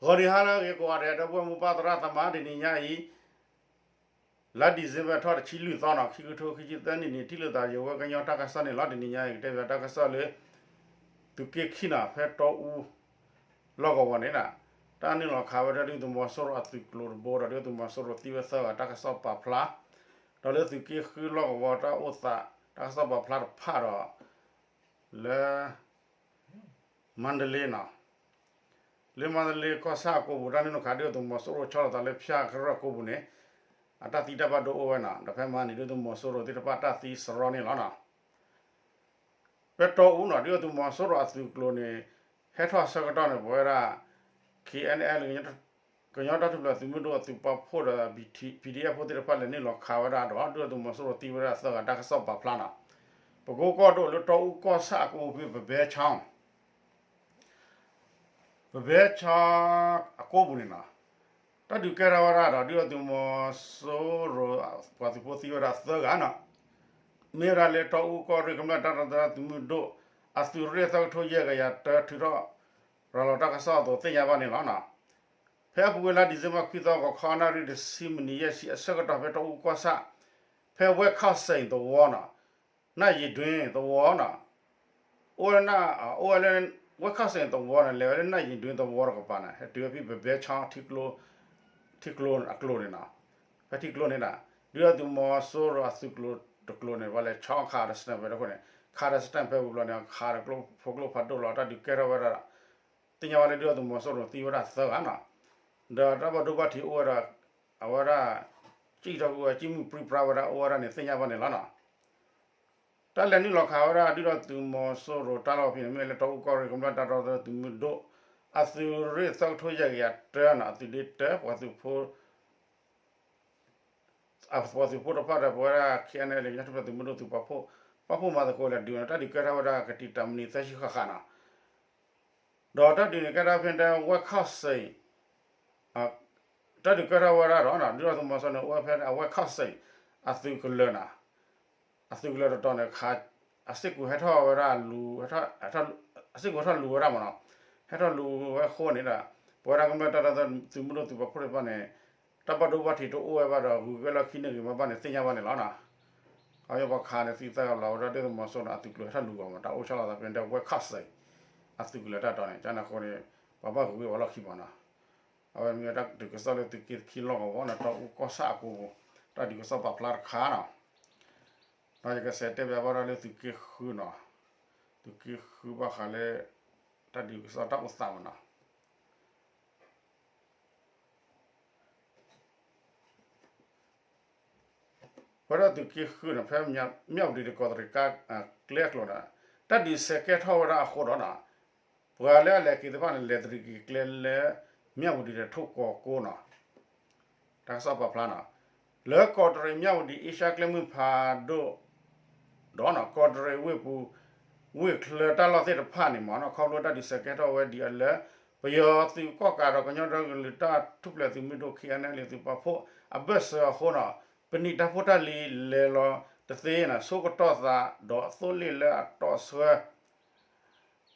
ဂီၤနံၤဟါလၢအဂ့ၤကိးဂၤဒဲး ဒီပုၢ်ဝဲၢ်မိၢ်ပၢ်သရၣ်သမါ တနံၤညါအံၤ လါ December ထီၣ်တဆံလွံၢ်သီနီၤ ခံကထိခံဆံသၢနံၣ်န့ၣ် ထံၣ်လိာ်သးယဝဲကညီတၢ်ကစီၣ်န့ၣ်လီၤ. တနံၤညါအံၤ ကတဲဘၣ်တၢ်ကစီၣ်လၢ သုးက့ခံနီၤ ဖဲတီအူ လီၢ်ကဝီၤန့ၣ် တၢ်နုာ်လီၤခးဝဲဒၣ်ဒုၣ်ဒါသုးမီၤစိရိၤအသုးကျိၤတဘိဒီး ဒုၣ်ဒါသုးမီၤစိရိၤသံဝဲသၢဂၤတၢ်ကစီၣ်ပာ်ဖျါ ဒီးလၢသုးက့ဃုလီၢ်ကဝီၤတၢ်အိၣ်သး တၢ်ကစီၣ်ပာ်ဖျါတဖၣ်ဒီး လၢ မါတလ့နီၤ လၢမါတလ့ကီၢ်ဆၣ်အကိပူၤ တၢ်နုာ်လီၤခးဒုၣ်ဒါသုးမီၤစိရိၤဆီလီၤသးလၢဖၠၣ်ကရၢၢ်အကိပူၤန့ၣ် အတၢ်သံတၢ်ဘၣ်ဒိအိၣ်ဝဲနီၤ ဒီးဖဲမဟါန့ၣ် ဒုၣ်ဒါသုးမီၤစိရိၤသ့ၣ်တဖၣ်တၢ်သံစရီန့ၣ်လီၤနီၤ. ဖဲတီအူနီၤ ဒုၣ်ဒါသုးမီၤစိရိၤအသုးကျိၤန့ၣ် ဟဲထီၣ်အဆၢကတီၢ်န့ၣ် ပဝဲဒၣ် ခ့ၣ်အဲၣ်အဲၣ် ကညီတၢ်ထူၣ်ဖျဲးသုးမုၢ်ဒိၣ်အသုးပာ်ဖှိၣ်ဒီး ပီၣ်အ့ၣ်အ့ၣ်ဖိသ့ၣ်တဖၣ် လဲၤနုာ်လီၤခးဝဲဒၣ်ဒီး ဒုၣ်ဒါသုးမီၤစိရိၤသံဝဲဒၣ်သၢဂၤတၢ်ကစီၣ်ပာ်ဖျါနီၤ. ပကိကီၢ်ဒိၣ်လၢတီအူကီၢ်ဆၣ်အကိပူၤ ပဘဲဆီ ပဘဲဆီအကိပူၤန့ၣ်နီၤ တၢ်ဒုးကဲထီၣ်ဝဲဒၣ်ဒီး ဒုၣ်ဒါသုးမီၤစိရိၤ ပှၤသုးဖိသံဝဲဒၣ်သၢဂၤနီၤ မ့ၢ်ဝဲဒၣ်လၢတီအူကီၢ်ရ့ၣ်ကမျၢၢ်တၢ်ဒီသဒၢသုးမုၢ်ဒိၣ် အသုးရ့ၣ်သၢကထိယဲၢ်ကယၤတၢ ထုးထီၣ်ရၤလီၤတၢ်ကစီၣ်အသိးသ့ၣ်ညါဘၣ်န့ၣ်လီၤ. ဖဲအပူၤကွံာ်လါ December ခွံသီ ဂီၤခီနၣ်ရံၣ်တဆံမံးနံးယဲၢ်ဆံအဆၢကတီၢ် ဖဲတီအူကီၢ်ဆၣ် ဖဲဝဲခီၣ်စ့ၣ်သဝီနီၤ နၢ်ယံၤဒွ့သဝီနီၤ အိၣ်ဝဲလၢ အိၣ်ဝဲလၢ ဝဲခီၣ်စ့ၣ်သဝီန့ၣ် လဲၤဝဲလၢနၢ်ယံၤဒွ့သဝီတကပၤန့ၣ် ဟဲတုၤဝဲဖဲပဘဲဆီထံကျိ ထံကျိအကျိၤန့ၣ်နီၤ. ဖဲထံကျိန့ၣ်ဒီး ဒုၣ်ဒါသုးမီၤစိရိၤအသုးကျိၤတကျိၤန့ၣ် ပှၤလဲၤဆီခးဒီး sniper တခိၣ်န့ၣ် ခးဒီး sniper ဖဲပူၤဘျီန့ၣ် ခးဒီးကျိဖိကျိဖးဒိၣ်လီၤ တၢ်ဒုးကဲထီၣ်ဝဲဒၣ်ဒီး သ့ၣ်ညါဝဲလၢဒုၣ်ဒါသုးမီၤစိရိၤသံဝဲဒၣ်သၢဂၤနီၤ ဒီးတၢ်ဘၣ်ဒိဘၣ်ထံးအိၣ်ဝဲဒီး အဝဲဒၣ် ကံၣ်ထီၣ်ကွံာ်ဝဲ ကံၣ်မုၢ်ပြံပြါဝဲဒၣ်အိၣ်ဝဲဒၣ်န့ၣ် သ့ၣ်ညါဘၣ်န့ၣ်လီၤနီၤ. တၢ်လဲၤနုာ်လီၤခးဝဲဒၣ်ဒုၣ်ဒါသုးမီၤစိရိၤတၢ်လီၢ်ဖဲန့ၣ် မ့ၢ်လၢတီအူကီၢ်ရ့ၣ်ကမျၢၢ်တၢ်ဒီသဒၢသုးမုၢ်ဒိၣ် အသုးရ့ၣ်သၢကထိယဲၢ်ကယၤတၢနီၤ အသုးဒ့တၢ ပှၤသုးဖိ အပှၤသုးဖိတဖၣ်ဒီး ပဝဲဒၣ် ခ့ၣ်အဲၣ်အဲၣ် ကညီတၢ်ထူၣ်ဖျဲးသုးမုၢ်ဒိၣ်သုးပာ်ဖှိၣ် ပာ်ဖှိၣ်မၤသကိးလဲၤဒုးန့ၣ် တၢ်ဒုးကဲထီၣ်ဝဲဒၣ်ကတံာ်တာ်မံးနံးသၢဆံဃၣ်ဃၣ်နီၤ ဒီးတၢ်ဒုးန့ၣ်ကဲထီၣ်ဖဲဒၣ်ဝဲခီၣ်စ့ၣ် တၢ်ဒုးကဲထီၣ်ဝဲဒၣ်ဒီး ဒုၣ်ဒါသုးမီၤစိရိၤန့ၣ် အိၣ်ဝဲဖဲဒၣ်အဝဲခီၣ်စ့ၣ် အသုးကလၢၤနီၤ အသုးကလၢၤတတီၤန့ၣ် အစ့ၣ်ကူးဟဲထီၣ်ဝဲဒၣ်လူၤ အစ့ၣ်ကူးဟဲထီၣ်လူၤဝဲဒၣ်မ့ၢ်နီၤ ဟဲထီၣ်လူၤဝဲအဃိန့ၣ်ဒီး ပဝဲဒၣ်ကမျၢၢ်တၢ်ဒီသဒၢသုးမုၢ်ဒိၣ်သုးပာ်ဖှိၣ်တဖၣ်န့ၣ် တၢ်ဘၣ်ဒိဘၣ်ထံးတအိၣ်ဝဲဘၣ်ဒီး ဂုၤက့ၤလီၢ်ခံန့ၢ်ဂ့ၤမးဘၣ်န့ၣ် သ့ၣ်ညါဘၣ်န့ၣ်လီၤနီၤ. ခီဖျိပှၤခးန့ၣ်သံသၢဂၤလီၤဝဲဒၣ်ဒုၣ်ဒါသုးမီၤစိရိၤန့ၣ် အသုးကျိၤဟဲထီၣ်လူၤဂီၤမး တၢ်အိၣ်ဆီလီၤသးဖဲဒၣ်ဝဲခီၣ်စ့ၣ် အသုးကလၢၤတၢ်တီၤန့ၣ် ကန့ၣ်အဃိန့ၣ် ပှၤဘၣ်ဂုၤဝဲပှၤလီၢ်ခံမ့ၢ်နီၤ အဝဲမ့ၢ်ဝဲတၢ်ဒုးကစီၣ်လၢသုးက့ခံလီၢ်ကဝီၤန့ၣ် တီအူကီၢ်ဆၣ်အကိပူၤ တၢ်ဒုးကစီၣ်ပာ်ဖျါတခါနီၤ. ဒီးယကစးတဲဘၣ်ဘၣ်ဒီးလၢသုးက့ဃုနီၤ သုးက့ဃုဘၣ်ဃးလၢ တၢ်ဒုးကစီၣ်တၢ်အိၣ်သးမ့ၢ်နီၤ ပဝဲဒၣ်သုးက့ဃုန့ၣ် ဖဲမၠၣ်ဝတံၤဒီးကီးတရံး ကျဲအကျိၤန့ၣ် တၢ်ဒုးစဲးကဲထီၣ်ဝဲဒၣ်အဃိဒီးနီၤ ပှၤလၢအလဲၤက့ၤသ့ၣ်တဖၣ်န့ၣ် လဲၤတရံးက့ၤကျဲလၢ မၠၣ်ဝတံၤဒီးထိၣ်ကီးကိးနီၤ တၢ်ကစီၣ်ပာ်ဖျါနီၤ လၢကီးတရံးမၠၣ်ဝတံၤ အ့ရှါကျဲမုၢ်ဖးဒိၣ် ဒီးကီးတရံးဝ့ၢ်ပူၤ ဝ့ၢ်ချၢတၢ်လီၢ်သ့ၣ်တဖၣ်န့ၣ်မ့ၢ်နီၤ ခီဖျိတၢ်ဒုးစဲးကဲထီၣ်ဝဲဒ်အံၤလၢ ပယီၤသုးကီၣ်ကးဒီးကညီဒီကလုာ်တၢ်ထူၣ်ဖျဲးသုးမုၢ်ဒိၣ် ခ့ၣ်အဲၣ်အဲၣ် သုးပာ်ဖှိၣ်အဘၢၣ်စၢၤအဃိနီၤ ပနံာ်တၢ်ဖိတၢ်လံၤလဲၤလီၤတသ့နီၤ ဆိကတီၢ်သးဒီးအသိလ့ၣ်လၢအတီၢ်ဆှၢ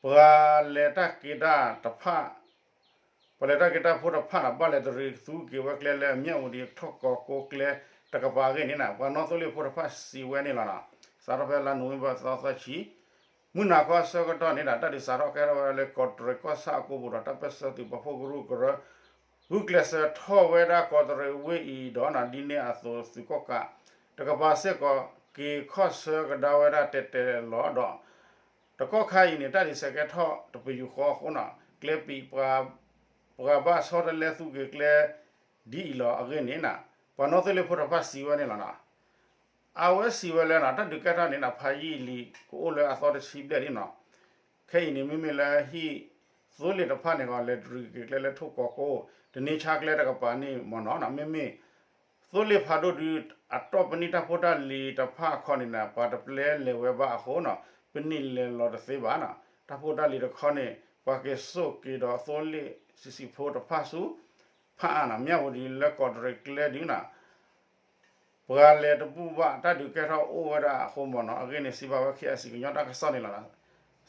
ပှၤလဲၤတၢ်က့ၤတၢ်တဖၣ် ပှၤလဲၤတၢ်က့ၤတၢ်ဖိတဖၣ်န့ၣ် ဘၣ်လဲၤတရံးသူက့ၤဝဲကျဲလၢမၠၣ်ဝတံၤထိၣ်ကီးကိးကျဲတကပၤအဂ့ၢ်န့ၣ်နီၤ ပှၤနီၣ်သိလ့ၣ်ဖိတဖၣ်စံးဝဲန့ၣ်လီၤနီၤ စးထီၣ်ဖဲလါနိၣ်ဝ့ဘၢၣ်သီသၢဆံ မုၢ်နၤခီအဆၢကတီၢ်န့ၣ်ဒီး တၢ်ဒုးစးထီၣ်ကဲထီၣ်ဝဲဒၣ်လၢကီးတရံးကီၢ်ဆၣ်အကိပူၤဒီး တၢ်ပၢၢ်ဆၢသုးပာ်ဖှိၣ်ကရူၢ်ကရၢ ဂုာ်ကျဲးစၢးထီၣ်ဝဲဒၣ်ကီးတရံးဝ့ၢ်အံၤဒီးနီၤ ဒ်န့ၣ်အသိးသုးကီၣ်ကးတကပၤစ့ၢ်ကီး က့ၤခီၣ်ဆၢကဒါဝဲဒၣ်တဲာ်တဲာ်လီၤဒီး တကီၢ်ခါအံၤန့ၣ် တၢ်ဒုးစဲးကဲထီၣ်တပယူာ်ဃီအဃိနီၤ ကျဲပံၤ ပှၤဘၣ်ဆီတလဲသူက့ၤကျဲ ဒ်အံၤလီၤအဂ့ၢ်န့ၣ်နီၤ ပှၤနီၣ်သိလ့ၣ်ဖိတဖၣ်စံးဝဲန့ၣ်လီၤနီၤ အဝဲစံးဝဲလၢနီၤ တၢ်ဒုးကဲထီၣ်န့ၣ်နီၤ ဖးယံာ်လံ ကအိၣ်လၢအသီတဆံဘျဲၣ်န့ၣ်နီၤ ခဲအံၤန့ၣ် မ့မ့ၢ်လၢဟံၣ်သိလ့ၣ်တဖၣ်န့ၣ် လဲၤတရံးက့ၤကျဲလၢထိၣ်ကီးကိး တန့ၢ်ဆါကျဲတကပၤန့ၣ်မ့ၢ်နီၤ မ့မ့ၢ် သိလ့ၣ်ဖးဒိၣ်ဒုး အတီၢ်ပနံာ်တၢ်ဖိတၢ်လံၤတဖၣ်ခီန့ၣ်နီၤ ပှၤတပျဲလဲၤဝဲဘၣ်အဃိနီၤ ပနံာ်လဲၤလီၤတသ့ဘၣ်နီၤ တၢ်ဖိတၢ်လံၤတခီန့ၣ် ပှၤက့ၤစိာ်က့ၤဒီးသိလ့ၣ်ဆံးဆံးဖိတဖၣ်ဆူ ဖးအါနီၤ မၠၣ်ဝတံၤလၢကီးတရံးကျဲဒုးနီၤ ပှၤလဲၤတဘူၣ်ဘၣ် တၢ်ဒုးကဲထီၣ်အိၣ်ဝဲဒၣ်အဃိမ့ၢ်နီၤ အဂ့ၢ်န့ၣ် စံးဘၣ်ဝဲ ခ့ၣ်အဲၣ်စံၣ် ကညီတၢ်ကစီၣ်န့ၣ်လီၤ.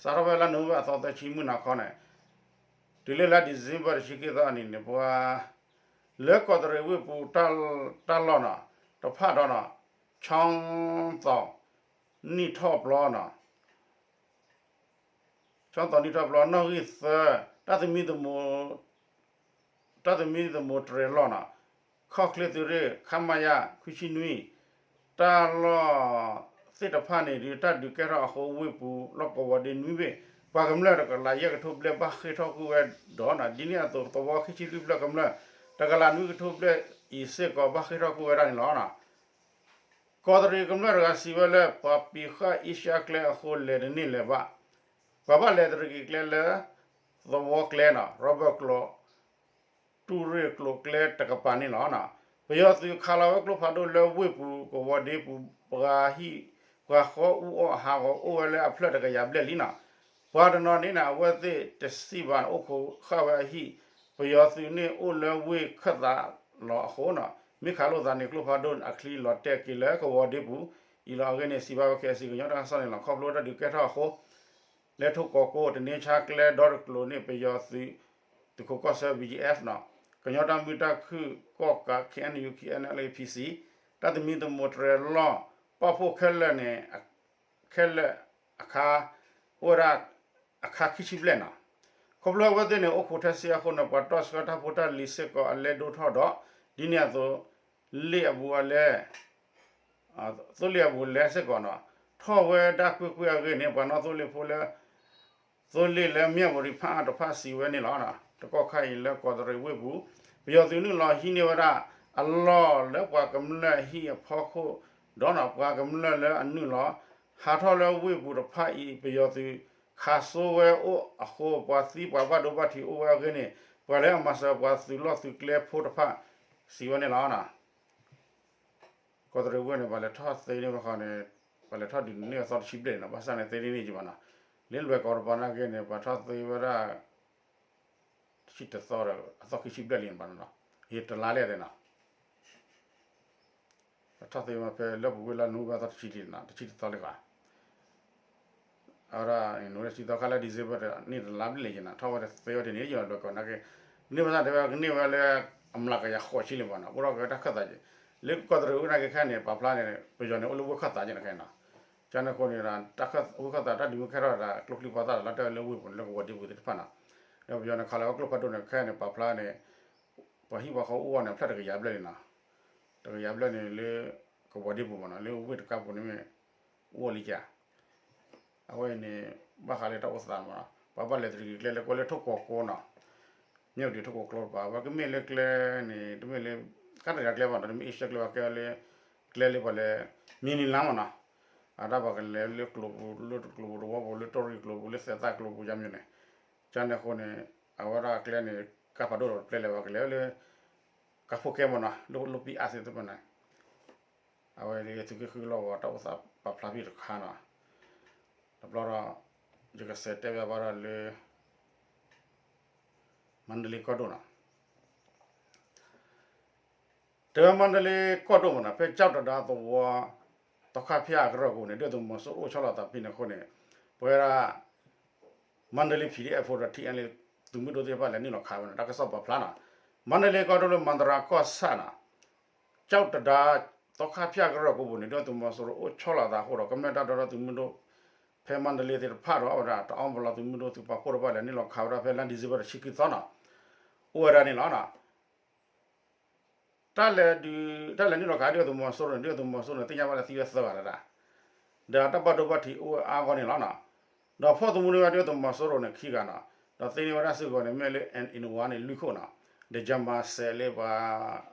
စးထီၣ်ဖဲလါနိၣ်ဝ့ဘၢၣ်အသီသၢဆံ မုၢ်နၤခီန့ၣ် တုၤလၢလါ December တဆံခံသီအနံၤန့ၣ် ပှၤ လၢကီးတရံးဝ့ၢ်ပူၤ တၢ်လီၢ်နီၤ တဖၣ်ဒီးနီၤ ဆီသီ နံၣ်ထီၣ်ပျီနီၤ ဆီသီနံၣ်ထီၣ်ပျီ နီၣ်ဂံၢ်သၢ တၢ်သမံသမိး တၢ်သမံသမိးတြဲၤလီၢ်နီၤ ခီၣ်ချ့သုးရ့ၣ် ခမရ ခွံဆံနွံ တၢ်လီၢ်သ့ၣ်တဖၣ်န့ၣ် ဒုးတၢ်ဒုးကဲထီၣ်အဃိ ဝ့ၢ်ပူၤလီၢ်ကဝီၤဒ့နွံဘ့ၣ် ပှၤကမျၢၢ်တကလးယဲၢ်ကထိဘျဲၣ် ဘၣ်ဃ့ၢ်ထီၣ်ကွံာ်ဝဲဒီးနီၤ ဒ်န့ၣ်အသိး သဝီခံဆံလွံၢ်ဖျၢၣ်ကမျၢၢ် တကလးနွံကထိဘျဲၣ်အံၤစ့ၢ်ကီး ဘၣ်ဃ့ၢ်ထီၣ်ကွံာ်ဝဲဒၣ်န့ၣ်လီၤ. ကီးတရံးကမျၢၢ်တဂၤစံးဝဲလၢ ပှၤပံးဃာ်အ့ရှါကျဲအဃိ လဲၤတန့ၢ်လၢၤဘၣ်. ပှၤဘၣ်လဲၤတရံးက့ၤကျဲလၢ သဝီကျဲနီၤ rubber ကျိး တူၢ်ရ့ၣ်ကျိးကျဲတကပၤန့ၣ်လီၤ. ပယီၤသုးခးလီၤဝဲကျိဖးဒိၣ်လၢဝ့ၢ်ပူၤကဝီၤဒ့ပူၤ ပှၤဟံၣ် ပှၤဃီအူအီၣ်ဟးဂီၤအိၣ်ဝဲလၢအဖျၢၣ်တကယၤဘျဲၣ်လံနီၤ. ပှၤတနီၤန့ၣ်န့ၣ် အဝဲသ့ၣ်တစံးဘၣ်န့ၣ် အိၣ်ခိးဃာ်ဝဲအဟံၣ် ပယီၤသုးန့ၣ်အိၣ်လၢဝ့ၢ်ခၢၣ်သးလီၤအဃိနီၤ မ့ၢ်ခးလိာ်သးန့ၣ် ကျိဖးဒိၣ်အချံလီၤတဲာ်က့ၤလၢကဝီၤဒ့ပူၤအံၤလီၤ. အဂ့ၢ်န့ၣ် စံးဘၣ်ဝဲ KIC ကညီတၢ်ကစီၣ်န့ၣ်လီၤ. ခီဖျိတၢ်ဒုးကဲထီၣ်အဃိ လဲၤထိၣ်ကီးကိးတန့ဆါကျဲဒီတကျိၤန့ၣ် ပယီၤသုး သုးခိးကီၢ်ဆၢ BGF နီၤ ကညီတၢ်မုာ်တၢ်ခုၣ်ကီၢ်ကး KNU KNLA PC တၢ်သမံသမိးတြဲၤလီၢ် ပာ်ဖှိၣ်ခဲလၢာ်န့ၣ် ခဲလၢာ်အခါ အိၣ်ဝဲဒၣ် အခါခံဆံဘျဲၣ်နီၤ. ခီဖျိအဝဲသ့ၣ်န့ၣ် အိၣ်ခိးထဲစ့အဃိန့ၣ် ပှၤတီၣ်ဆှၢတၢ်ဖိတၢ်လံၤစ့ၢ်ကီးအလဲဒိၣ်ထီၣ်ဒီး ဒ်န့ၣ်အသိး လ့ၣ်အဘူးအလဲ သိလ့ၣ်အဘူးအလဲစ့ၢ်ကီးနီၤ ထီၣ်ဝဲဒၣ်ကွ့ၢ်ကွ့ၢ်အဂ့ၢ်န့ၣ် ပှၤနီၣ်သိလ့ၣ်ဖိလၢ သိလ့ၣ်လၢမၠၣ်ဝတံၤဖၣ်အါတဖၣ်စံးဝဲန့ၣ်လီၤ. တကီၢ်ခါအံၤလၢကီးတရံးဝ့ၢ်ပူၤ ပယီၤသုးနုာ်လီၤဟံးန့ၢ်ဝဲဒၣ် အလီၢ်လၢပှၤကမျၢၢ်ဟံၣ်အဖီခိၣ် ဒီးနီၤ ပှၤကမျၢၢ်လၢအနုာ်လီၤ ဟးထီၣ်လၢဝ့ၢ်ပူၤတဖၣ်အံၤ ပယီၤသုးခးစိဝဲအိၣ်အဃိ ပှၤသံပှၤဘၣ်ဒိဘၣ်ထံးအိၣ်ဝဲအဂ့ၢ်န့ၣ် ပှၤလၢအမၤစၢၤပှၤသုးလီၢ်သုးကျဲဖိတဖၣ် စံးဝဲန့ၣ်လီၤ. ကီးတရံးဝ့ၢ်န့ၣ် ပှၤလဲၤထီၣ်သ့န့ၢ်ဝဲဃီန့ၣ် ပှၤလဲၤထီၣ်ဒုးန့ၢ်အသီတဆံဘျဲၣ်န့ၣ် ဘၣ်ဆၣ်န့ၣ်သ့န့ၢ်ယံၤဘၣ်နီၤ လၢလွဲၢ်ကီးတပၤနာ်က့န့ၣ် ပှၤထီၣ်သ့ဝဲဒၣ် တဆံတသီဒီး အသီခံဆံဘျဲၣ်လံဘၣ်နီၤ ယတလါလဲၣ်သ့ၣ်နီၤ ပှၤထီၣ်သ့ဝဲဖဲလၢပူၤကွံာ်လၢနူဘၣ်သီတဆံလံနီၤ တဆံတသီလံဘၣ် အဝဲဒၣ် နူဝဲတဆံသီခါလၢ December န့ၣ်တလါဘျဲၣ်လံယံၤနီၤ ထီၣ်ဝဲတသ့ဝဲတန့ၢ်ယံၤနီၤ လွဲၢ်ကီးနာ်က့ ကန့ၢ်ဘၣ်သးတဲဝဲကန့ၢ်ဝဲလၢ အမျးကယၤဃိးဆံလံဘၣ်နီၤ အိၣ်ထီၣ်က့ၤဝဲတၢ်ခၢၣ်သးယံၤ လၢကီးတရံးဝ့ၢ်နာ်က့ခဲအံၤန့ၣ် ပာ်ဖျါန့ၣ် ပယီၤန့ၣ် အိၣ်လၢဝ့ၢ်ခၢၣ်သးယံၤနီၤခဲအံၤနီၤ ကန့ၣ်အဃိန့ၣ်ဒီး တၢ်ခၢၣ် ဝ့ၢ်ခၢၣ်သးတၢ်ဒုးမုၢ်ကဲထီၣ်ဒီး ကျိချံပှၤသၣ်လီၤတဲာ်လၢဝ့ၢ်ပူၤန့ၣ် လၢကဝီၤဒ့ပူၤသ့ၣ်တဖၣ်နီၤ ဒီးပယီၤန့ၣ် ခးလီၤဝဲကျိဖးဒိၣ်န့ၣ် ခဲအံၤန့ၣ် ပာ်ဖျါန့ၣ် ပှၤဟံၣ်ပှၤဃီအိၣ်ဝဲန့ၣ် အဖျၢၣ်တကယၤဘျဲၣ်လံနီၤ တကယၤဘျဲၣ်န့ၣ်လၢ ကဝီၤဒ့ပူၤမ့ၢ်နီၤ လၢဝ့ၢ်တကါပူၤန့ၣ်မ့ၢ် အိၣ်လံက အဝဲအံၤန့ၣ် ဘၣ်ဃးလၢတၢ်အိၣ်သးမ့ၢ်နီၤ ပှၤဘၣ်လဲၤတရံးက့ၤကျဲလၢကွဲလၢထိၣ်ကီးကိးနီၤ မ့ၢ်ဝံၤထိၣ်ကီးကျိတပၤ အဝဲကမ့ၢ်လၢကျဲန့ၣ် တမ့ၢ်လၢ ကါတဂၤကျဲဘၣ်နီၤ တမ့ၢ်အ့ရှၢၣ်ကျဲဘၣ် ကဲလၢ ကျဲလၢပှၤလဲၤ မံၤနံၤလါမ့ၢ်နီၤ အတၢ်ပှၤကလဲၤလၢကျိပူၤ လၢကျိပူၤတဝီပူၤ လၢတိၢ်ရံၣ်ကျိပူၤ လၢသဲးသၣ်ကျိပူၤ ယါမ့ၢ်န့ၣ် ကန့ၣ်အဃိန့ၣ် အဝဲဒၣ်ကျဲန့ၣ် ကါဖးဒိၣ်ဒီးကျဲလဲၤဘၣ်ကလဲၤလၢ ကါဖိကဲမ့ၢ်နီၤ လၢလီပံအါသ့ၣ်တဖၣ်န့ၣ် အဝဲဒၣ်သုးက့ဃုလီၢ်ကဝီၤတၢ်အိၣ်သးပာ်ဖျါဖဲတခါနီၤ တဘျီဒီး ယကစးတဲဘၣ်ဘၣ်ဒီးလၢ မါဒလ့ကီၢ်ဒိၣ်နီၤ တဲဝဲမါဒလ့ကီၢ်ဒိၣ်မ့ၢ်နီၤ ဖဲကၠီၣ်တဒါသဝီ သီခါဖၠၣ်အကရၢၢ်ပူၤန့ၣ် ဒုၣ်ဒါသုးမီၤစိရိၤအိၣ်ဆီလီၤသးဖဲန့ၣ်အဃိန့ၣ် ပဝဲဒၣ် မါဒလ့ PDF ဖိဒီး TNLA သုးမုၢ်ဒိၣ်သ့ၣ်တဖၣ်လဲၤနုာ်လီၤခးဝဲန့ၣ် တၢ်ကစီၣ်ပာ်ဖျါနီၤ မါဒလ့ကီၢ်ဒိၣ်လၢမၤတရၤကီၢ်ဆၣ်နီၤ ကၠီၣ်တဒါ သီခါဖၠၣ်ကရၢၢ်ပူၤန့ၣ် ဒုၣ်ဒါသုးမီၤစိရိၤအိၣ်ဆီလီၤသးအဃိဒီး ကမျၢၢ်တၢ်ဒီသဒၢသုးမုၢ်ဒိၣ် ဖဲမါဒလ့သ့ၣ်တဖၣ်ဒီးအဝဲဒၣ် တအီပလီသုးမုၢ်ဒိၣ်သုးပာ်ဖှိၣ်တဖၣ်လဲၤနုာ်လီၤခးဝဲဒၣ်ဖဲလါ December တဆံခံသီနီၤ အိၣ်ဝဲဒၣ်န့ၣ်လီၤ. တၢ်လဲၤဒုး တၢ်လဲၤနုာ်လီၤခးဒုၣ်ဒါသုးမီၤစိရိၤန့ၣ် ဒုၣ်ဒါသုးမီၤစိရိၤန့ၣ် သ့ၣ်ညါဘၣ်လၢသံဝဲသၢဂၤလၢၤဒၣ် ဒီးတၢ်ဘၣ်ဒိဘၣ်ထံးအိၣ်ဝဲအါဂီၢ်န့ၣ်လီၤနီၤ. ဒီးဖီၣ်သမူန့ၢ်ဝဲဒုၣ်ဒါသုးမီၤစိရိၤန့ၣ် ခံဂၤနီၤ. ဒီးသ့န့ၢ်ဝဲဒၣ်စ့ၢ်ကီးန့ၣ် မ့ၢ်လၢ N one န့ၣ် လွံၢ်ခိၣ်နီၤ. ဒီး Jammer စဲးလၢ ပှ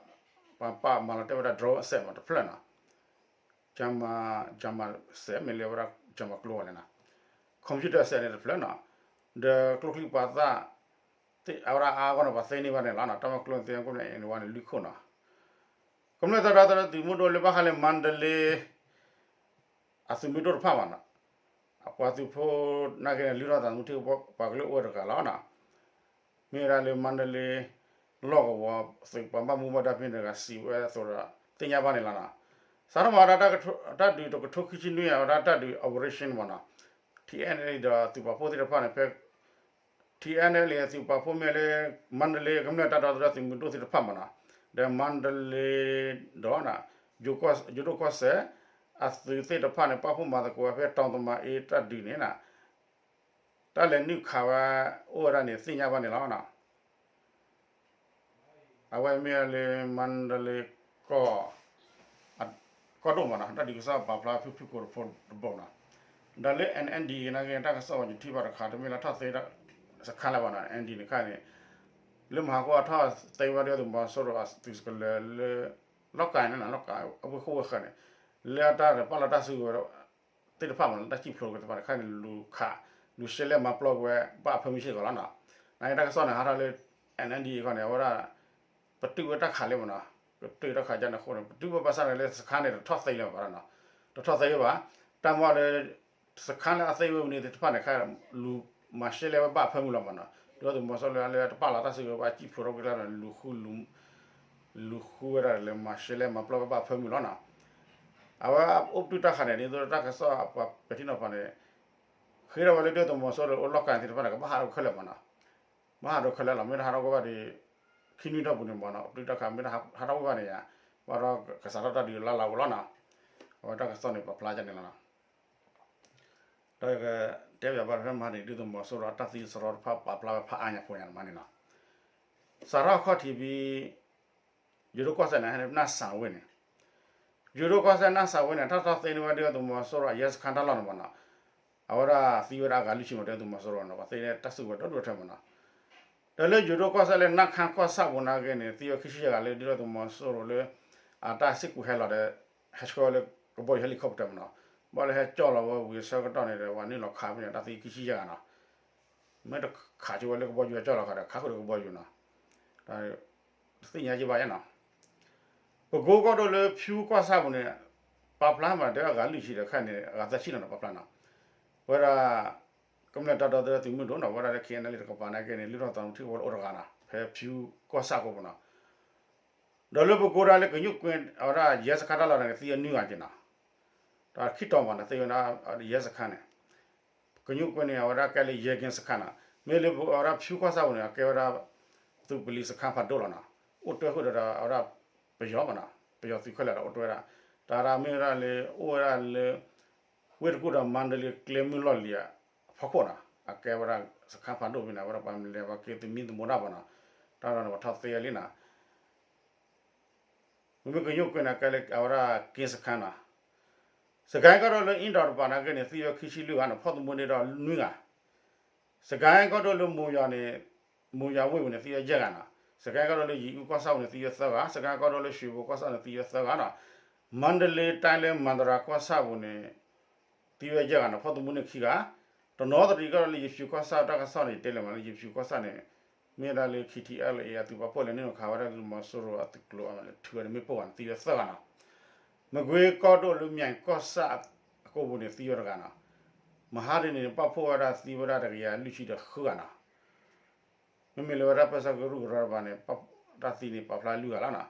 ၤပာ်မၤလီၤတဲာ်ဝဲဒၣ် drone အစဲးမးတဖျၢၣ်နီၤ. Jammer Jammer စဲးမ့ၢ်လၢဝဲဒၣ် Jammer ကျိဝဲလဲၣ်နီၤ. computer စဲးန့ၣ်တဖျၢၣ်နီၤ. ဒီးကျိချံပှၤသၣ် အဝဲဒၣ်အါဂီၢ်န့ၣ် ပှၤသ့န့ၢ်ဘၣ်န့ၣ်လီၤနီၤ. တၢ်မၤကျိသ့ၣ်ညါကိးမံၤ N one န့ၣ် လွံၢ်ခိၣ်နီၤ. ကမျၢၢ်တၢ်ဒီသဒၢသုးမုၢ်ဒိၣ်လၢဘၣ်ဃးလၢ မါဒလ့ အသုးမုၢ်ဒိၣ်တဖၣ်ဘၣ်နီၤ. အပှၤသုးဖိနာ်က့န့ၣ် လုၢ်ထီၣ်သးသမူထံ ပှၤကလုာ်အိၣ်ဝဲတဂၤလီၤနီၤ. မ့ၢ်ဝဲဒၣ်လၢမါဒလ့ လီၢ်ကဝီၤသုးပှၤဘၣ်မူဘၣ်ဒါဖဲန့ၣ်တဂၤ စံးဝဲအသိးဒီး သ့ၣ်ညါဘၣ်န့ၣ်လီၤနီၤ. စးထီၣ်မၤဝဲဒၣ်တၢ်ဒုးတကထိခံဆံနွံအဝဲဒၣ်တၢ်ဒုး operation မ့ၢ်နီၤ. TNLA ဒီးသုးပာ်ဖှိၣ်သ့ၣ်တဖၣ်န့ၣ် ဖဲ ထံ ထံအဲၣ်နဲၣ်လံ အသုးပာ်ဖှိၣ်မ့ၢ်လၢ မါဒလ့ကမျၢၢ်တၢ်ဒီသဒၢသုးမုၢ်ဒိၣ်သ့ၣ်တဖၣ်မ့ၢ်နီၤ, ဒီးမါဒလ့ဒီး ယိၤဒိၣ်ကီၢ်စဲၣ် အသုးသ့ၣ်တဖၣ်န့ၣ် ပာ်ဖှိၣ်မၤသကိးဝဲဖဲ တီၤသမၤအ့တၢ်ဒုးန့ၣ် တၢ်လဲၤနုာ်ခးဝဲအိၣ်ဝဲဒၣ်န့ၣ် သ့ၣ်ညါဘၣ်န့ၣ်လီၤ. အဝဲမ့ၢ်လၢ မါဒလ့ကီၢ် ကီၢ်ဒိၣ်မ့ၢ်နီၤ, တၢ်ဒုးကစီၣ်ပာ်ဖျါဖုၣ်ဖုၣ်ကိာ်တဖိတဘိနီၤ, ဒီးလၢ NND နာ်က့ တၢ်ကစီၣ်ဝဲယထံၣ်ဘၣ်တခါ တမ့ၢ်လၢထီၣ်သ့ စခါလၢၤဘၣ်နီၤ, NND န့ၣ်ခါန့ၣ် လၢမဟါကီၢ်ထီၣ်သ့ဝဲဒၣ်သုးမီၤစိရိၤအသုးကလၢၤလၢ လီၢ်ကၤန့ၣ် လီၢ်ကၤအဝ့ၢ်ဃိၣ်ဝဲဃၢၤန့ၣ် လၢအတၢ်ပာ်လီၤတၢ်စုကဝဲၤသ့ၣ်တဖၣ်မ့ၢ်နီၤ, တၢ်စံၣ်ဖျိးက့ၤတဖၣ်န့ၣ်ခါန့ၣ် လူၤခး လူၤရှဲလဲၣ်မၤပျီက့ၤဝဲ ဘၣ်အဖၢမုၢ်စ့ၢ်ကီးလီၤနီၤ. နာ်က့တၢ်ကစီၣ်န့ၣ် ဟးထီၣ်လၢ NND ခီန့ၣ် အဝဲဒၣ် ပတုာ်ဝဲတၢ်ခးလံမ့ၢ်နီၤ, ပတုာ်တၢ်ခးကန့ၣ်အဃိန့ၣ် ပတုာ်ဝဲဘၣ်ဆၣ်န့ၣ်လၢစခါန့ၣ် တထီၣ်သ့လၢၤဘၣ်နီၤ, တထီၣ်သ့လၢၤဘၣ်, တၢ်မ့ၢ်လၢ စခါလၢအသ့ဝဲန့ၣ်သ့ၣ်တဖၣ်န့ၣ်ခါ လူၤမၤရှဲလဲၣ်ဝဲဘၣ်အဖၢမုၢ်လီၤမ့ၢ်နီၤ, ဒုၣ်ဒါသုးမီၤစိရိၤလၢအတပာ်လီၤတၢ်စုကဝဲၤဘၣ်စံၣ်ဖျိးထီၣ်က့ၤကျါန့ၣ် လူၤဃုဝဲဒၣ်လၢမၤရှဲလဲၣ်မၤပျီဝဲဘၣ်အဖၢမုၢ်လီၤနီၤ. အဝဲအိၣ်ပတုာ်တၢ်ခးန့ၣ် ဒ်သိးတၢ်ကစီၣ်ပှၤပဲာ်ထံနီၤဖးန့ၣ် ဃ့ထီၣ်ဝဲလၢဒုၣ်ဒါသုးမီၤစိရိၤအိၣ်လီၢ်ကၤသ့ၣ်တဖၣ်န့ၣ် ကဘၣ်ဟးထီၣ်ခဲလၢာ်မ့ၢ်နီၤ, ဘၣ်ဟးထီၣ်ခဲလၢာ်လီၤ, မ့ၢ်တဟးထီၣ်ကဘၣ်ဒီး ခံနွံထီၣ်ပူၤန့ၣ်မ့ၢ်နီၤ, ပတုာ်တၢ်ခးမ့ၢ်တဟးထီၣ်ကဘၣ်န့ၣ်ယါ, ဘၣ်ဒီးကစးထီၣ်တၢ်ဒုးလၢ်လၢ်ဝဲလီၤနီၤ. အဝဲတၢ်ကစီၣ်န့ၣ် ပာ်ဖျါဒ်န့ၣ်လီၤနီၤ. ဒီးတဲဘၣ်ဘၣ်ဖဲမဟါန့ၣ် ဒုၣ်ဒါသုးမီၤစိရိၤအတၢ်သံစရီတဖၣ်ပာ်ဖျါဝဲဖးအါညါဖိညါန့ၣ်မ့ၢ်နီၤ, စးထီၣ်ခီၣ်ထံးဖဲ ယိၤဒိၣ်ကီၢ်စဲၣ်န့ၣ် နၢ်စၢ်ဝ့ၢ်န့ၣ်, ယိၤဒိၣ်ကီၢ်စဲၣ်နၢ်စၢ်ဝ့ၢ်န့ၣ် တၢ်ထီၣ်သ့န့ၢ်ဝဲဒုၣ်ဒါသုးမီၤစိရိၤအရဲစခန်းတၢ်လီၢ်န့ၣ်မ့ၢ်နီၤ, အဝဲဒၣ်သံဝဲဒၣ်အဂၤလွံၢ်ဆံမ့ၢ်ဒုၣ်ဒါသုးမီၤစိရိၤန့ၣ် ပှၤသ့န့ၢ်တၢ်စုကဝဲၤဒိၣ်ဒိၣ်ထဲမ့ၢ်နီၤ. ဒီးလၢယိၤဒိၣ်ကီၢ်စဲၣ်လၢနၢ်ခါကီၢ်ဆၣ်ပူၤနာ်က့န့ၣ် သံဝဲခံဆံယဲၢ်ဂၤလၢဒုၣ်ဒါသုးမီၤစိရိၤလၢ အတၢ်စ့ၢ်ကီးဟဲလီၤဒီး ဟဲဆှၢဝဲလၢကဘီယူၤ helicopter မ့ၢ်နီၤ, ဘၣ်လၢဟဲကၠီၣ်လီၤဝဲဝံၤအဆၢကတီၢ်န့ၣ်ဒီး ပှၤနုာ်လီၤခးဖဲန့ၣ် တၢ်သံခံဆံယဲၢ်ဂၤနီၤ. မ့ၢ်တခးဆိဝဲလၢကဘီယူၤအကၠီၣ်လီၤခးဒီး ခးဃုာ်ဒီးကဘီယူၤနီၤ, တသ့ၣ်ညါယံၢ်ဘၣ်ယဲနီၤ. ပကိကီၢ်ဒိၣ်လၢဖၠူကီၢ်ဆၣ်ပူၤန့ၣ် ပာ်ဖျါမးဒီးအဂၤလွံၢ်ဆံဒီးခဲအံၤန့ၣ် အဂၤသၢဆံလီၤနီၤ ပာ်ဖျါနီၤ. ပဝဲဒၣ် ကမျၢၢ်တၢ်ဒီသဒၢသုးမုၢ်ဒိၣ်နီၤ ပဝဲဒၣ်လၢ ခဲအံၤန့ၣ်လံတကပၤနာ်က့န့ၣ် လုၢ်ထီၣ်သးသမူထံဖိအိၣ်တဂၤနီၤ ဖဲဖၠူကီၢ်ဆၣ်ကိးပူၤနီၤ. ဒီးလၢပကိးဒၣ်လၢကညူၣ်ကွ့ အဝဲဒၣ်ယဲစခန်းတၢ်လီၢ်န့ၣ် သံဝဲနွံဂၤက့ၤနီၤ. ဒီးခံတီၤမးနီၤ သ့ၣ်ဝဲဒၣ်ယဲစခန်းန့ၣ် ကညူၣ်ကွ့န့ၣ် အဝဲဒၣ်ကဲလၢယဲက့စခန်းနီၤ. မ့ၢ်လၢအဝဲဒၣ်ဖၠူကီၢ်ဆၣ်ပူၤန့ၣ် အကဲဝဲဒၣ် သုးပလံၤစခန်းဖးဒိၣ်လီၤနီၤ. အိၣ်တ့ၢ်ဃုာ်ဒီးအဝဲဒၣ် ပယီၤမးနီၤ ပယီၤသုးခဲလၢာ်ဒီးအိၣ်တ့ၢ်ဝဲဒၣ် တၢ်ဒၣ်မ့ၢ်ဝဲဒၣ်လၢ အိၣ်ဝဲဒၣ်လၢ ဝ့ၢ်တကူၣ်ဒီးမါဒလ့ကျဲမုၢ်လီၢ်လံၤအဖီခိၣ်နီၤ အကဲဝဲဒၣ်စခန်းဖးဒိၣ်ဖဲန့ၣ် အဝဲဒၣ်ပှၤမလဲၤပှၤက့ၤသမံသမိးတၢ်ဘၣ်နီၤ. တၢ်ဒီးန့ၣ်ပှၤထီၣ်သ့ဝဲလံနီၤ မ့မ့ၢ်ကညူၣ်ကွ့န့ၣ် ကဲလၢအဝဲဒၣ်က့စခန်းနီၤ. စကဲကီၢ်ဒိၣ်လၢအ့ၣ်ဒိးတပၤနာ်က့န့ၣ် သံဝဲခံဆံလွံၢ်ဂၤနီၤ ဖီၣ်သမူန့ၢ်ဒီးနွံဂၤ. စကဲကီၢ်ဒိၣ်လၢမိၢ်ယွၤန့ၣ် မိၢ်ယွၤဝ့ၢ်ပူၤန့ၣ် သံဝဲယဲၢ်ဂၤနီၤ. စကဲကီၢ်ဒိၣ်လၢယံၤအူကီၢ်ဆၣ်ပူၤန့ၣ် သံဝဲသၢဂၤ, စကဲကီၢ်ဒိၣ်လၢရွှေဘိုကီၢ်ဆၣ်န့ၣ် သံဝဲသၢဂၤနီၤ. မါဒလ့တၢ်လၢမၤတရၤကီၢ်ဆၣ်ပူၤန့ၣ် သံဝဲယဲၢ်ဂၤနီၤ ဖီၣ်သမူန့ၢ်ခံဂၤ. တနီသရံၣ်ကီၢ်ဒိၣ်လၢယဖၠူကီၢ်ဆၣ်တၢ်ကစီၣ်န့ၣ် ယတဲလၢမးလၢယဖၠူကီၢ်ဆၣ်န့ၣ် မ့ၢ်ဒၣ်လၢ K T L A အသုးပာ်ဖှိၣ်လဲၤနုာ်လီၤခးဝဲဒၣ် သုးမီၤစိရိၤအသုးကျိၤအမးလဲၤထုးဝဲန့ၣ် မ့ၢ်ပိၢ်ဂၤန့ၣ် သံဝဲသၢဂၤနီၤ. မကွ့ကီၢ်ဒိၣ်လၢမၠဲၣ်ကီၢ်ဆၣ်အကိာ်ပူၤန့ၣ် သံဝဲတဂၤနီၤ. မဟါဒ်န့ၣ် ပာ်ဖှိၣ်ဝဲဒၣ်သံဝဲဒၣ်တကယၤလွံၢ်ဆံဒီးဃုဂၤနီၤ. မ့မ့ၢ်လၢဝဲဒၣ်ပၢဆှၢကရူၢ်ကရၢတပၤန့ၣ် တၢ်သံန့ၣ်ပာ်ဖျါလွံၢ်ဂၤလီၤနီၤ.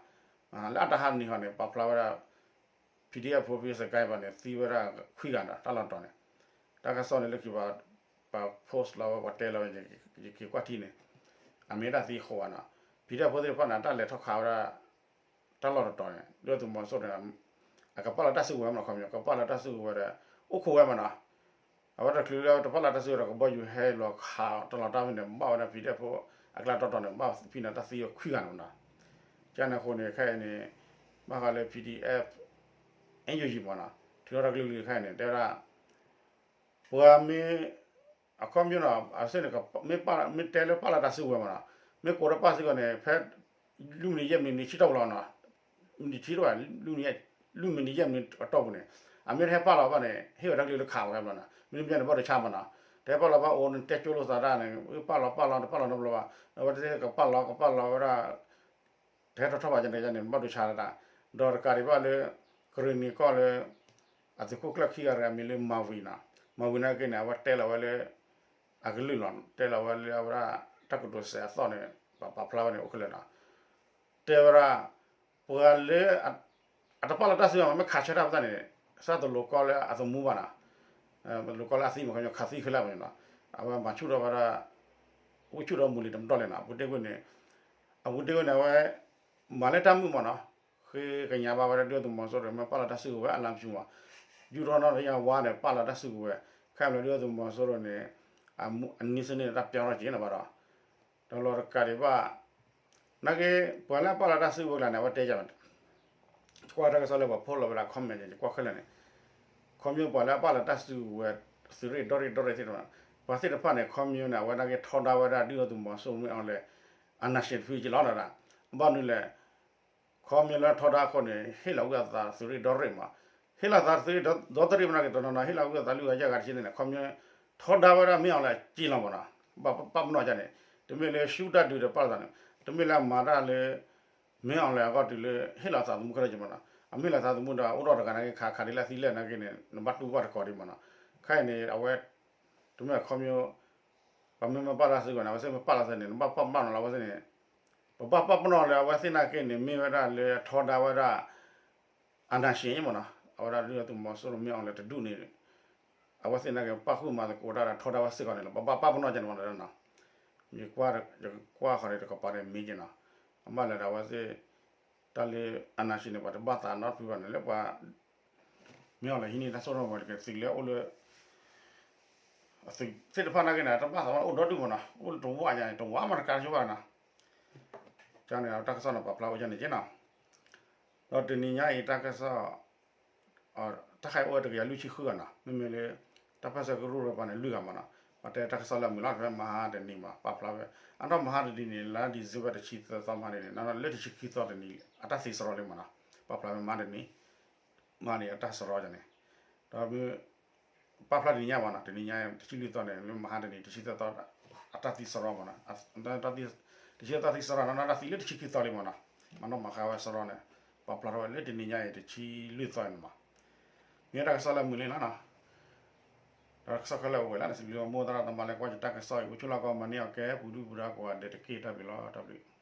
လၢအတဟါနံၤဃီန့ၣ် ပာ်ဖျါဝဲဒၣ် P D F ဖိဖဲစကဲပၤန့ၣ် သံဝဲဒၣ်ခွံဂၤနီၤ တၢ်လီၢ်တတီၤန့ၣ်. တၢ်ကစီၣ်န့ၣ်လၢခံပှၤ post လီၤဝဲ ပှၤတဲလီၤဝဲ ယက့ၤကွၢ်ထံန့ၣ် အမ့ၢ်တၢ်သံဃိးဂၤနီၤ. P D F ဖိသ့ၣ်တဖၣ်န့ၣ် တၢ်လဲၤထီၣ်ခးဝဲဒၣ် တၢ်လီၢ်တတီၤန့ၣ် ဒုၣ်ဒါသုးမီၤစိရိၤန့ၣ် အကပာ်လီၤတၢ်စုကဝဲၤမးနီၤ ခီပညီ ကပာ်လီၤတၢ်စုကဝဲၤဒီး အိၣ်ခိးဝဲမးနီၤ. အဝဲတချုးလၢတပာ်လီၤတၢ်စုကဝဲၤဒီး ကဘီယူၤဟဲလီၤခးတၢ်လီၢ်တၢ်ဝဲန့ၣ် ဘၣ်ဝဲဒၣ် P D F ဖိအကျါတီတီန့ၣ် ဘၣ်ဖဲန့ၣ်တၢ်သံဝဲခွံဂၤန့ၣ်မးနီၤ. ကန့ၣ်အဃိန့ၣ် ခဲအံၤန့ၣ် ဘၣ်ဃးလၢ P D F N U G မးနီၤ ထုးထီၣ်တၢ်ကလုာ်ကလုာ်ခဲအံၤန့ၣ် တဲဝဲဒၣ် ပှၤမ့ၢ် အခီပညီနီၤ အစ့ၢ်န့ၣ် မ့ၢ်တဲလၢပာ်လီၤတၢ်စုကဝဲၤမးနီၤ မ့ၢ်ကိးထီၣ်ပာ်စ့ၢ်ကီးန့ၣ် ဖဲ လွံၢ်မံးနံးယဲၢ်မံးနံး ဆံတီၢ်ပူၤလီၤနီၤ မံးနံးထံတဘၣ် လွံၢ်မံးနံးယဲၢ်မံးနံးအတီၢ်ပူၤန့ၣ် အမ့ၢ်တဟဲပာ်လီၤဘၣ်န့ၣ် ဟ့ၣ်ဝဲတၢ်ကလုၢ်လၢခးဝဲဘၣ်နီၤ မ့တမ့ၢ်န့ၣ် ဘၣ်ဒိဆါမးနီၤ တဟဲပာ်လီၤဘၣ်အိၣ်န့ၣ် တဲကၠိလိာ်သးတၢ်န့ၣ် ပာ်လီၤပာ်လီၤတပာ်လီၤနီတဘျီဘၣ် အဝဲသ့ၣ်ကပာ်လီၤကပာ်လီၤဝဲဒၣ် တဟဲထီၣ်ထီၣ်ဘၣ်န့ၣ် ဘၣ်ဒိဆါတၢ် ဒီးတကးဒံးဘၣ်လၢ ကရ့ၣ်နံၤကီၢ်လၢ အသုးခိၣ်ကျၢၢ်ခံဂၤတဂၤမံၤလၢ မၤဝံၤနီၤ မၤဝံၤနာ်က့န့ၣ် အဝဲတဲလီၤဝဲလၢ အကလုၢ်လီၤ တဲလီၤဝဲလၢအဝဲဒၣ် တၢ်ကတိၤစဲးအသီၣ်န့ၣ် ပာ်ဖျါဝဲန့ၣ် အိၣ်ခဲလၢာ်နီၤ တဲဝဲဒၣ် ပှၤလၢ အတပာ်လီၤတၢ်စုကဝဲၤမး မ့ၢ်ခးဆၢတၢ်ပသးန့ၣ် စးတလိၤကီလၢအသမူဘၣ်နီၤ တလိၤကီလၢအသံမး ခီပညီခးသံခဲလၢာ်ဘၣ်န့ၣ်နီၤ အဝဲမၤဆူၣ်ထီၣ်ဝဲဒၣ် အိၣ်ဆူၣ်ဒီးမူလံတမတီၢ်လဲၣ်နီၤ အပူၤတ့ၢ်ကွံာ်န့ၣ် အပူၤတ့ၢ်ကွံာ်န့ၣ် အဝဲ မၤလၢတၢ်မုာ်မးနီၤ ဃ့ကညးဘၣ်ဝဲဒၣ်ဒုၣ်ဒါသုးမီၤစိရိၤ မ့ၢ်ပာ်လီၤတၢ်စုကဝဲၤအလါမဆူမး ယူၢ်ထီၣ်နီၢ်တယၢ်ဝါန့ၣ် ပာ်လီၤတၢ်စုကဝဲၤ ခဲအံၤဒုၣ်ဒါသုးမီၤစိရိၤန့ၣ် အနံၣ်စ့ၢ်န့ၣ်တၢ်ပျီထီၣ်က့ၤန့ၣ်ဘၣ်ဒီး ဒီးလီၤတကးဒံးဘၣ် နာ်က့ ပှၤလၢအပာ်လီၤတၢ်စုကဝဲၤကျါန့ၣ် အဝဲတဲယၤ ကွၢ်တၢ်ကစီၣ်လၢပှၤဖီၣ်လီၤဝဲဒၣ် comment န့ၣ် ကွၢ်ခဲလၢာ်န့ၣ် ခီဖျိပှၤလၢအပာ်လီၤတၢ်စုကဝဲၤ သုးရ့ၣ်ဒီရ့ၣ်ဒီရ့ၣ်သ့ၣ်တဖၣ် ပှၤသ့ၣ်တဖၣ်န့ၣ် ခီဖျိန့ၣ် အဝဲနာ်က့ထီဒါဝဲဒၣ်ဒုၣ်ဒါသုးမီၤစိရိၤမ့ၢ်အီၤလဲၣ် အနၢ်ရှ့တဖုက့လီၤဒၣ် ဘၣ်မနုၤလဲၣ် ခီဖျိလၢထီဒါအဃိန့ၣ် ဟ့ၣ်လီၤကွံာ်အသးသုးရ့ၣ်ဒီရ့ၣ်မး ဟ့ၣ်လီၤသးသုးရ့ၣ်ဒီတရ့ၣ်မးနာ်က့ တနီၤနီၤ ဟ့ၣ်လီၤကွံာ်အသးလွံၢ်ဂၤယဲၢ်ဂၤတဆံန့ၣ် ခီဖျိ ထီဒါဝဲဒၣ်မ့ၢ်အီၤလဲၣ်က့လီၤမးနီၤ ဘၣ်ပာ်ပနီၣ်ကန့ၣ် တမ့ၢ်လၢဆူတၢ်ဒုးဒီးပာ်လီၤသးန့ၣ် တမ့ၢ်လၢအမၤတၢ်လၢ မ့ၢ်အီၤလဲၣ်အဂီၢ်တုၤလၢ ဟ့ၣ်လီၤသးသမူခဲလၢာ်က့မးနီၤ အမ့ၢ်လီၤသးသမူဒီးအိၣ်ဒီးတဂၤနာ်က့ ခးခးဒ်လၢအသံလဲၣ်နာ်က့န့ၣ် နဘၣ်တူၢ်ဘၣ်တကိးဒံးမးနီၤ ခဲအံၤန့ၣ် အဝဲ တမ့ၢ်ခီဖျိ ပှၤမ့ၢ်မ့ၢ်ပာ်လီၤစုကဝဲၤန့ၣ် အဝဲသ့ၣ်မ့ၢ်ပာ်လီၤသးန့ၣ် နဘၣ်ပာ်ပနီၣ်လီၤအဝဲသ့ၣ်န့ၣ် ပဘၣ်ပာ်ပနီၣ်လၢအဝဲသ့ၣ်နာ်က့န့ၣ် မ့ၢ်ဝဲဒၣ်လၢအထီဒါဝဲဒၣ် အနၢ်ရှ့မးနီၤ အဝဲဒၣ်ဒုၣ်ဒါသုးမီၤစိရိၤမ့ၢ်အီၤလဲၣ်တဒူၣ်န့ၣ် အဝဲသ့ၣ်နာ်က့ ပာ်ဃုာ်မၤသကိးတၢ်ဒီးထီဒါဝဲစ့ၢ်ကီးန့ၣ်လီၤ ပဘၣ်ပာ်ပနီၣ်ကန့ၣ်မးနီၤ ယကွၢ်ဃီၤန့ၣ်တကပၤန့ၣ်မ့ၢ်က့နီၤ အဘၣ်လဲၣ်ဒီးအဝဲသ့ၣ် တၢ်လၢအနၢ်ရှ့န့ၣ် ပှၤတဘၣ်သးနီတဖုဘၣ်န့ၣ်လၢပှၤ မ့ၢ်အီၤလဲၣ်ဟံးန့ၢ်တၢ်စိတၢ်ကမီၤတက့ၢ် သုးလၢအိၣ်လၢ သုးသ့ၣ်တဖၣ်နာ်က့န့ၣ် တဘၣ်သးဘၣ်အိၣ်ဒီဒူၣ်မးနီၤ အိၣ်လၢတဝၢညါန့ၣ် တဝၢမးတကးဆိဘၣ်နီၤ ကန့ၣ်တၢ်ကစီၣ်န့ၣ် ပာ်ဖျါအိၣ်ယါန့ၣ်က့နီၤ ဒီးတနံၤညါအံၤတၢ်ကစီၣ် တၢ်ခါအံၤအိၣ်ဝဲတကယၤလွံၢ်ဆံဃုဂၤနီၤ မ့မ့ၢ်လၢ တၢ်ပၢၢ်ဆၢကရူၢ်ရၢပှၤန့ၣ် လွံၢ်ဂၤမးနီၤ ပှၤတဲတၢ်ကစီၣ်လၢအမုာ်လီၤ ဖဲမဟါတနံၤမး ပာ်ဖျါဝဲ အနီၢ်မဟါတနံၤန့ၣ် လါ December တဆံသၢသီမဟါတနံၤန့ၣ် နီၢ်နီၢ်လၢတဆံခံသီတနံၤ အတၢ်သံစရီလံမးနီၤ ပာ်ဖျါဝဲမဟါတနံၤ မဟါန့ၣ်အတၢ်စရီန့ၣ် ဒီး ပာ်ဖျါတနံၤညါမးနီၤ တနံၤညါ တဆံလွံၢ်သီန့ၣ် လၢမဟါတနံၤ တဆံသၢသီ အတၢ်သံစရီမးနီၤ တဆံသၢသီသံစရီနီၤ နီၢ်နီၢ်သံလၢတဆံခံသီလံမးနီၤ မနီၢ်မၤဃါဝဲစရီန့ၣ် ပာ်ဖျါထီၣ်ဝဲလၢတနံၤညါအံၤ တဆံလွံၢ်သီန့ၣ်မး မ့ၢ်တၢ်ကစီၣ်လၢအမုာ်လံလီၤနီၤ ဒီးကစီၣ်ခဲလၢာ်အိၣ်ဝဲလၢန့ၣ် စံးဘျုးမိၢ်သရၣ်သမါလၢကွၢ်ယတၢ်ကစီၣ်အံၤ အိၣ်ဆူၣ်လီၤကီးမၤန့ၢ်အီၤကဲ ပူၤဒုၣ်ပူၤဒါကိးဂၤဒဲးတက့ၢ် တၢ်ဘျုးလီၤ တၢ်ဘျုး